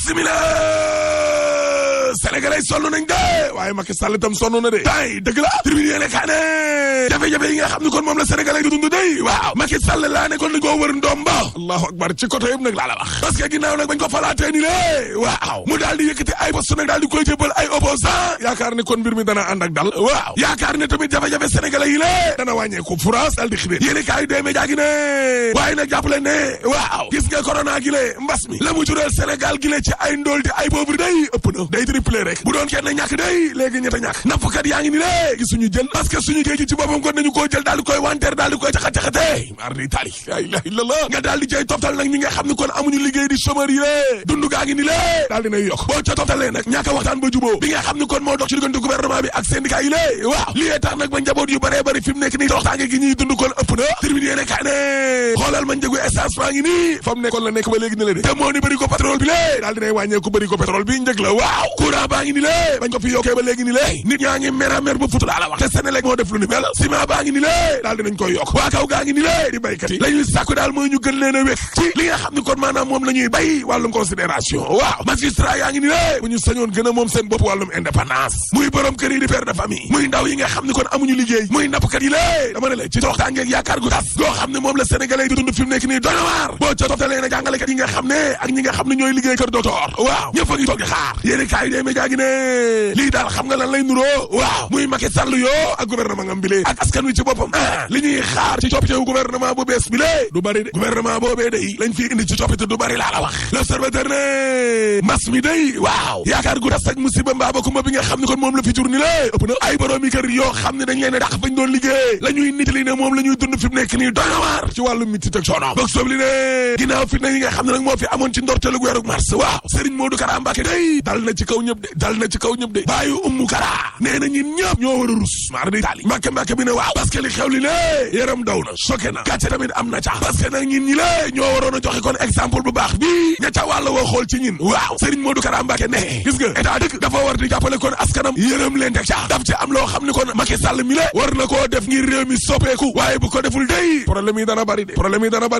bismillah sénégalais sonn nañ de waaye Macky Sall itam sonn na de tay dëgg la tribune yéene kaa ne jafe-jafe yi nga xam ne kon moom la sénégalais di dund day waaw Macky Sall laa ne kon dañ koo wër ndomba allahu akbar ci côté yëpp nag laa la wax parce que ginnaaw nag bañ ko falaatee ni lée waaw mu daal di yëkkati ay poste nag daal di koy jébbal ay opposant yaakaar ne kon mbir mi dana ànd ak dal waaw yaakaar ne tamit jafe-jafe sénégalais yi lée dana wàññeeku France daal di xibee yéene kaa yi dee média gi ne waaye nag jàppale ne waaw gis nga corona gi lée mbas mi la mu jural Sénégal gi lée ci ay ndóol te ay pauvre day ëpp na day triplé rek bu doon kenn ñàkk day léegi ñett a ñàkk nappkat yaa ngi ni lée gis suñu jël parce que suñu géej gi ci boppam kon nañu koo jël daal di koy wanteer daal di koy caxat-caxatee mar di tali la ilaha illallah nga daal di cay toftal nag ñi nga xam ne kon amuñu liggéey di chômeur yi lée dundu gaa ngi ni lée daal dinay yokk boo ca toftalee nag ñàkk a waxtaan ba juboo bi nga xam ne kon moo dox ci diggante gouvernement bi ak syndicat yi lée waaw lii tax nag ba njaboot yu bëree bëri fi mu nekk nii doxtaange gi ñuy dund kon ëpp na termine yéene kaa ne xoolal ma njëgu essence baa ngi nii fa mu nekkoon la nekk ba léegi ni la de te moo ni bëri ko pétrole bi lée daal dinay wàññeeku bëri ko pétrole bi njëg la waaw courant baa ngi ni lée bañ ko fi yokkee ba léegi ni lée nit ñaa ngi mer a mer ba futu laa la wax te Senelec moo def lu ni mel ciment baa ngi ni lée daal dinañ koy yokk waa kaw gaa ngi ni lée di béykat yi la ñuy sàkku daal mooy ñu gën leen a wékk ci li nga xam ne kon maanaam moom la ñuy bay wàllum considération waaw magistrat yaa ngi ni lée bu ñu sañoon gën a moom seen bopp wàllum indépendance muy borom kër yi di père de famille muy ndaw yi nga xam ne kon amuñu liggéey muy nappkat yi lée dama ne la ci toxtaangeeg yaakaar gu tas goo xam ne moom la sénégalais di dund fi mu nekk nii doy na waar boo ca toftalee na jàngalekat yi nga xam ne ak ñi nga xam ne ñooy liggéey kër docteur waaw ñëpp a ngi toog di xaar yéeni kaay dee média gi ne lii daal xam nga lan lay nuroo waaw muy Macky Sall yoo ak gouvernement ngam bi lee ak askan wi ci boppam li ñuy xaar ci coppitewu gouvernement bu bees bi lee du bari de gouvernement boobee day lañ fi indi ci coppite du bari laa la wax l'observateur ne mas mi day waaw yaakaar gu tas ak musiba mbaaba kumba bi nga xam ne kon moom la fi jur ni lee ëpp na ay boroomi kër yoo xam ne dañ leen a dàq fañ doon liggéey la ñuy nit li ne moom la ñuy dund fi mu nekk nii doy na waar ci wàllu mitit ak coono boog soob li ne ginnaaw fitna yi nga xam ne nag moo fi amoon ci ndorteelu weeru mars waaw Serigne Modou Kara Mbacké day dal na ci kaw ñëpp de dal na ci kaw ñëpp de bàyyi Ummu Kara nee na ñin ñëpp ñoo war a rus maar di taali Mbacké bi ne waaw parce que li xew li lée yaram daw na choqué na gàcce tamit am na ca parce que nag ñin ñi lée ñoo waroon a joxe kon exemple bu baax bi ña ca wàll woo xool ci ñin waaw Serigne Modou Kara Mbacké ne gis nga état dëkk dafa war di jàppale kon askanam yërëm leen teg ca daf ci am loo xam ne kon Macky Sall mi la war na koo def ngir réew mi soppeeku waaye bu ko deful day problème yi dana bari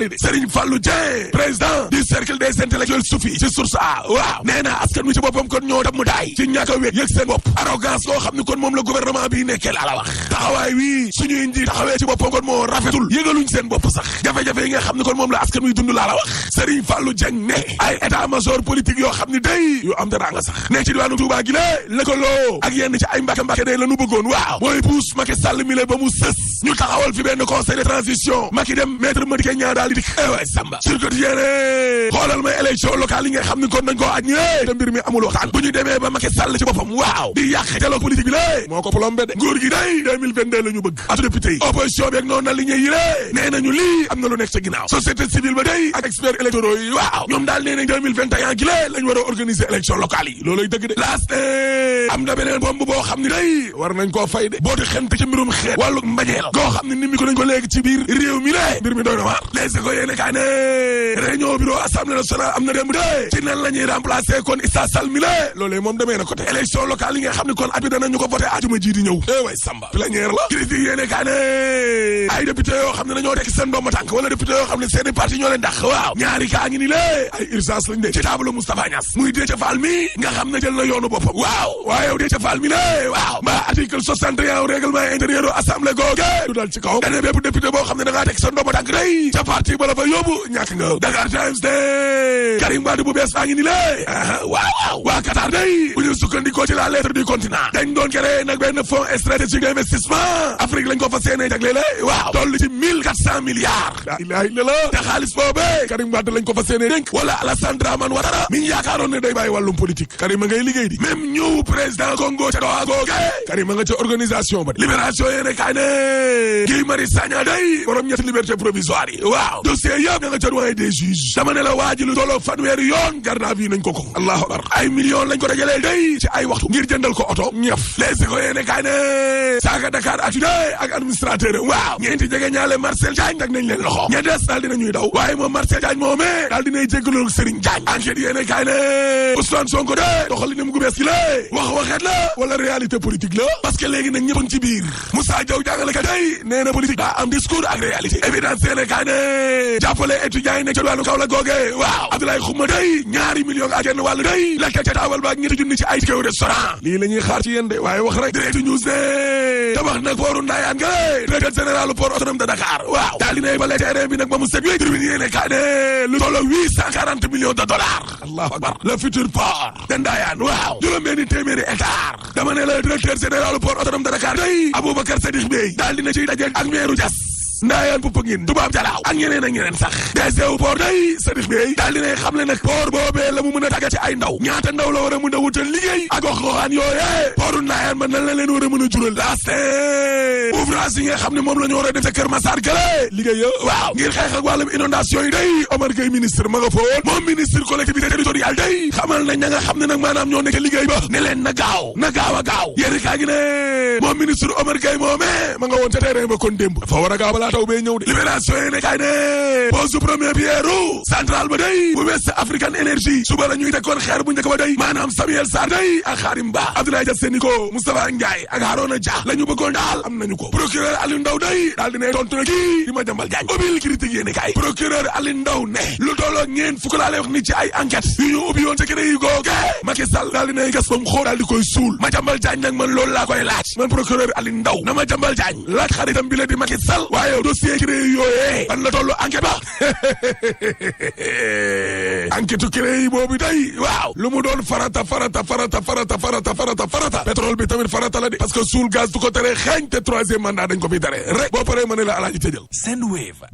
de Serigne Fallou Dieng président du cercle des intellectuels soufi ci source a waaw nee na askan wi ci boppam kon ñoo dem mu daay ci ñàkk a wéeg yëg seen bopp arrogance koo xam ne kon moom la gouvernement bi nekkee laa la wax taxawaay wii suñuy njiit taxawee ci boppam kon moo rafetul yëgaluñ seen bopp sax jafe-jafe yi nga xam ne kon moom la askan wi dund laa la wax Serigne Fallou Dieng ne ay état major politique yoo xam ne day yu am dara nga sax ne ci diwaanu Touba gi la lëkkaloo ak yenn ci ay mbàkke day la nu bëggoon waaw mooy puus Macky Sall mi la ba mu sës ñu taxawal fi benn conseil de transition Macky dem maître Madické Niang daal di dik waay Samba sur quotidien xoolal may élection locale yi nga xam ne kon nañ koo aj ñe te mbir mi amul waxtaan bu ñu demee ba Macky Sall ci boppam waaw di yàq dialogue politique bi lée moo ko plombé de nguur gi day 2022 la ñu bëgg atu député yi opposition bi ak noonu na li ñuy yi lée nee nañu lii am na lu nekk ca ginnaaw société civile ba day ak experts électoraux yi waaw ñoom daal nee nañ 2021 gi lée lañ war a organiser élection locale yi looloy dëgg de last am na beneen bomb boo xam ne day war nañ koo fay de boo di xent ci mbirum xeet wàllu mbañeel goo xam ne nit mi ko nañ ko léegi ci biir réew mi lée mbir mi doy na waar les ko yéene kaa ne réunion bureau assemblée nationale am na démb de ci nan la ñuy remplacer kon Issa Sall mi lée loolee moom demee na côté élection locale yi nga xam ne kon abi danañu ko voté ajuma ji di ñëw way Samba plénière la critique yéene kaa ne ay député yoo xam ne dañoo tekki seen ndomba tànk wala député yoo xam ne seeni parti ñoo leen dàq waaw ñaari kaa ngi ni lée ay urgence lañ de ci table Moustapha Niass muy Déthié Fall mi nga xam ne jël na yoonu boppam waaw waaye yow Déthié Fall mi lée waaw mbaa article 61 règlement intérieur assemblée googe du dal ci kaw dane bépp député boo xam ne da ngaa tekki seen ndomba tànk day ca parti ba la fa yóbbu ñàkk nga Dakar Times de Karim Wade bu bees baa ngi ni lée waaw waa Qatar day bu ñu sukkandikoo ci la lettre du continent dañ doon créé nag benn fonds stratégique d'investissement Afrique lañ ko fa seenee jagleel waaw toll ci 1400 milliards la ilaha illallah te xaalis boobee Karim Wade lañ ko fa seenee dénk wala Alassane Dramane Ouattara mi ñu yaakaaroon ne day bàyyi wàllum politique Karim a ngay liggéey di même ñëw président Congo ca Doha googe Karim a nga ca organisation ba libération yéene kaay ne Guy Marius Sagna day borom ñetti liberté provisoire yi waaw dossier yëpp nga ca doyen des juges dama ne la waa ji lu tolloo fanweeri yoon garde à vue nañ ko allahu akbar ay millions lañ ko dajale liggéey day ci ay waxtu ngir jëndal ko oto ñëf les ko yéene kaay ne saaga Dakar ak ak administrateur waaw ñeenti jege ñaale Marcel Diagne dag nañ leen loxo ñe des daal dinañuy daw waaye moom Marcel Diagne moomee daal dinay jéggaloo Serigne Diagne enquête yéene kaay ne Ousmane Sonko de doxalinam gu bees gi la waxeet la wala réalité politique la parce que léegi nag ñëpp a ngi ci biir Moussa Diaw jàngalekat day nee na politique daa am discours ak réalité évidence yéene kaay ne jàppale étudiants yi nekk ca diwaanu Kaolack googe waaw Abdoulaye Xuma day ñaari millions ak genn wàll day lekk ca taabal ba ak ñetti junni ci ay ticket restaurant lii la ñuy xaar ci yéen de waaye wax rek direct news ne tabax nag pooru Ndayane nga directeur général port autonome de Dakar waaw daal dinay bale terrain bi nag ba mu set wéy tribune yéene kaay ne lu tollo 840 millions de dollars allahu akbar le futur port de Ndayane waaw juróom-benni téeméeri hectare dama ne la directeur général port autonome de Dakar day Aboubacar Sadikh Bey daal dina ciy daje ak meeru Diass Ndayane Popenguine Toubab Jalaaw ak ñeneen sax DG port day Sadikh Bey daal dinay xam le nag port boobee la mu mën a tàggat ci ay ndaw ñaata ndaw la war a mën a wutal liggéey ak gox-goxaan yooyee portu Ndayane man nan la leen war a mën a jural laaste ouvrage yi nga xam ne moom la ñu war a def ca Kër Massar gële liggéey yo waaw ngir xeex ak wàllum inondation yi day Omar Gueye ministre ma nga foon moom ministre collectivité territoriale day xamal nañ ña nga xam ne nag maanaam ñoo nekk liggéey ba ne leen na gaaw a gaaw yéeni kaa gi ne moom ministre Omar Gueye moomee ma nga woon ca terrain ba kon démb dafa war a gaaw balaa taw bee ñëw de libération yi ne kaay ne pose premier pierre centrale ba day bu West African Energy suba la ñuy teg koon xeer bu njëkk ba day maanaam Samuel Sarr day ak Khadim Ba Abdoulaye Dia Seniko Moustapha Ndiaye ak Harona Dia la ñu bëggoon daal am nañu ko procureur Aliou Ndao day daal dina tontu na kii di Madiambal Diagne ubbil critique yéene kaay procureur Aliou Ndao ne lu tolloo ñeen fukk laa lay wax ni ci ay enquête yu ñu ubbi woon ca kër yi googe Macky Sall daal dinay gas ba mu xóot daal di koy suul Madiambal Diagne nag man loolu laa koy laaj man procureur Aliou Ndao na Madiambal Diagne laaj xaritam bi la di Macky Sall waaye dossier créé yooyee ban la tollu enquête ba enquête créé yi boobu day waaw lu mu doon farata pétrole bi tamit farata la de parce que suul gaz du ko tere xeeñ te troisième mandat dañ ko fi tere rek boo paree ma ne la alaaji tëjal Sendwave